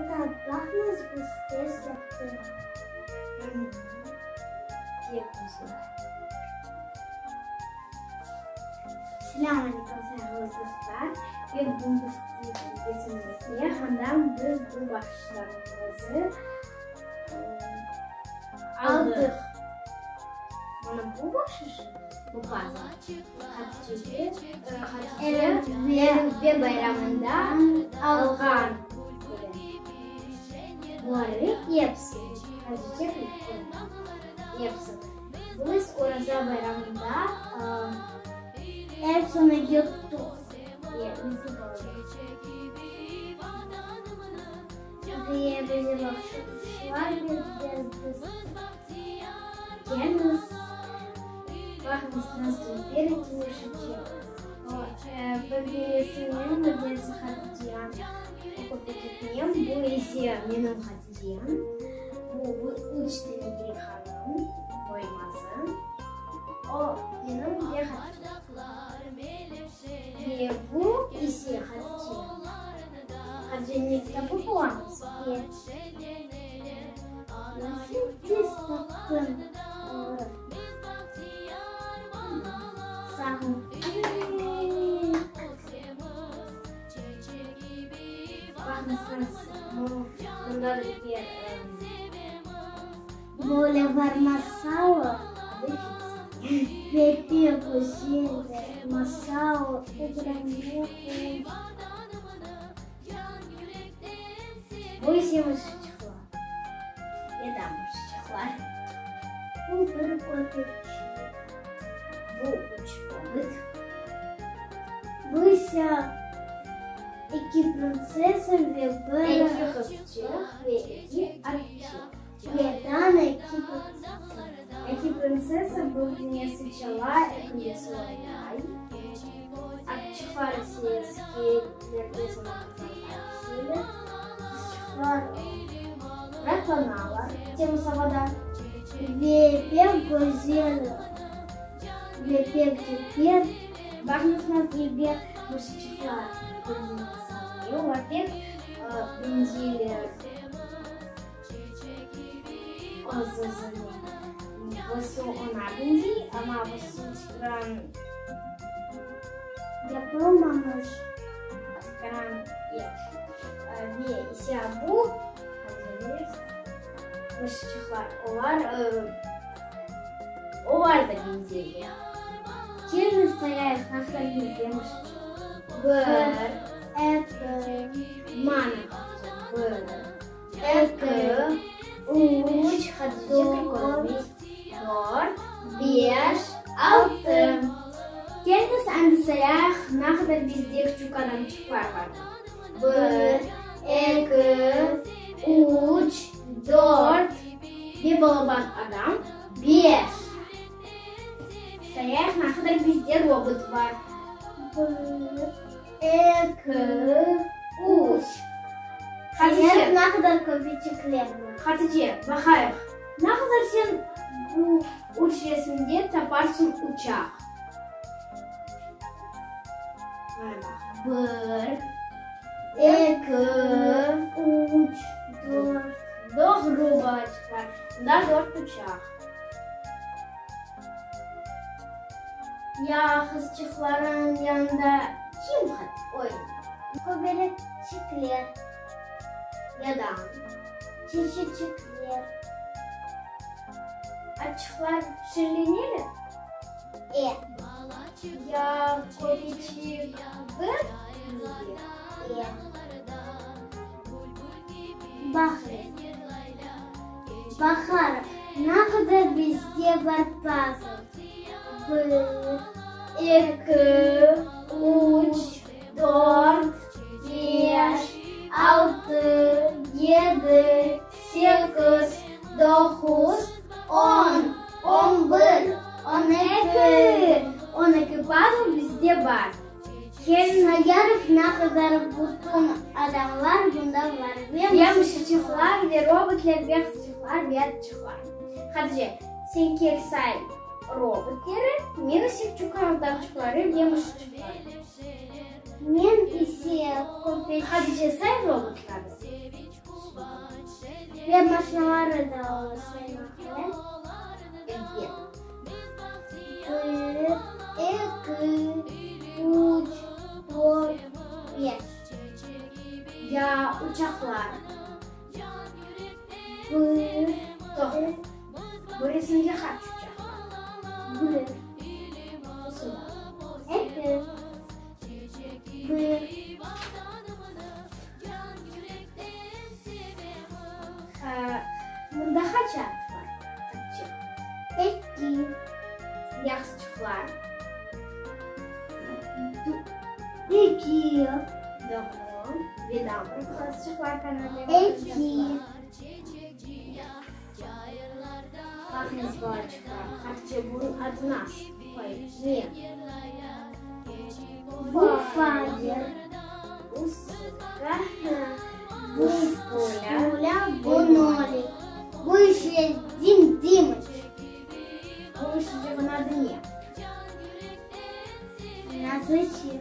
Bata, baqıñız, biz tez yaptıq. Pek güzel. Selâm aleyküm, sayğılı dostlar! Ve bugün biz sizlerge handan biz bu bahşışlarımızı aldıq. Mana bu bahşış, bu pazl Hatice, Hatice Elifbe bayramında alğan. Buları episi Hatice episi. Biz Oraza bayramında Epsini yuttuq. Ve bize bahşışlar berdiler, biz Keliñiz, baqıñız, nasıl dülber eki mışıçıq. Bir denesi menim, bir denesi Haticem. O köpeçiknem, bu ise menim Haticem. Bu üç tane Gülhanım boymazı. O menim ve Haticem. Ve bu ise Hatice. Haticeni tapıp olamız. Ve nasıl tez taptın onı? Sağ ol. Baqıñız, mında bir. Böyle bar masal, ve pek güzeldir masal, ögrenmek. Bu ise mışıçıqlar. Ya da mışıçıqlar. Bu bir köpekçik. Bu üç robot. Bu ise eki printsesa ve bir. Eki qızçıq ve eki atçıq. Yerdan eki printsesa. Eki printsesa bir nesi çala, ekincisi oynay. Atçıqlar ise eski zamanlardan kele. Qızçıqlar ratlanalar temiz avada. Ve pek güzel, ve pek dülber. Baqıñız, nasıl dülber mışıçıqlar bir-birine sarılıyor. Olar pek beñzeyler. Öz-özüne. Birisi oña beñzey, amma birisi tükran. Yapılmamış. Tükran, ve ise bu, mışıçıqlar, olar, olar da beñzeyler. Keliñiz sayayıq, ne qadar bizde mışıçıq. Bir, eki, mana, bir. Eki, üç, dört, dört, beş, altı. Keliñiz endi sayayıq, ne qadar bizde küçük adamçıqlar bar. Bir, eki, üç, dört ve balaban adam, beş. Sayayıq, ne qadar bizde robot bar. Bir, Eki, üç. Hatice. Ne qadar köpeçikler bar. Hatice, baqayıq, ne qadar sen bu üç resimde taparsıñ uçaq? Mana baq, bir, eki, üç, dört. Doğru, balaçıqlar, mında dört uçaq. Ya qızçıqlarnıñ yanında kim oynay? Köbelekçikler. Ya da? Çeşitçikler. Atçıqlar şeñleneler? E. Ya köpeçik bir bizge? E. Baqıñız. Baqarıq, ne qadar bizde bar pazl. Bir, eki, üç, dört, beş, altı, yedi, sekiz, doquz, on, on bir, on eki. On eki pazl bizde bar. Sayarıq, ne qadar bütün adamlar bunda bar ve. Ve mışıçıqlar, ve robotler, ve qızçıqlar, ve atçıqlar. Hatice, sen kel say robotleri, men ise küçük adamçıqları ve mışıçıqları. Men ise köpeçik. Hatice, say robotları. Ve maşinaları da ola saymaq, Evet. Bir, eki, üç, dört, beş. Ya uçaqlar? Bir, Toqta. Bu resimde qaç uçaq bar? Bir. Pusula. Eki. Bir. Mında qaç at bar, Hatice? Eki. Ya qızçıqlar? Eki. Doğru. Ve daa bir qızçıqlar kanada. Eki. Baqıñız, balaçıqlar, Hatice bunıñ adı nasıl? Qoy, ne? Bu Fayır. Bu Sıtka. Bu Şpulâ. Bu Nolik. Bu ise Dim Dimıç. Bu mışıcığın adı ne? Nazıçıq.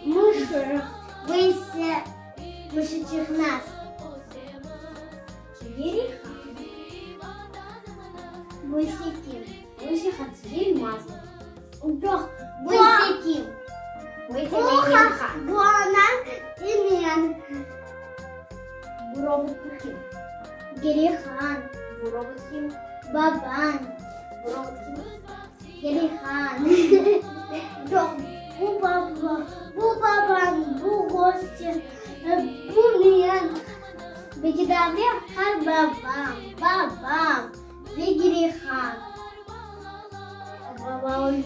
Mışıq. Bu ise mışıçıq Naz. Gerihan. Bu ise kim? Bu ise Hatice Elmazova. Yoq, bu ise kim? Bu ise Meyhan. Bu anam ve men. Bu robot bu kim? Gerihan. Bu robot kim? Babam. Bu robot kim? Gerihan. Yoq, bu baba, bu babam, bu Kostya, bu men. Begidave qarbabam, babam ve Gerihan. Baba öldi.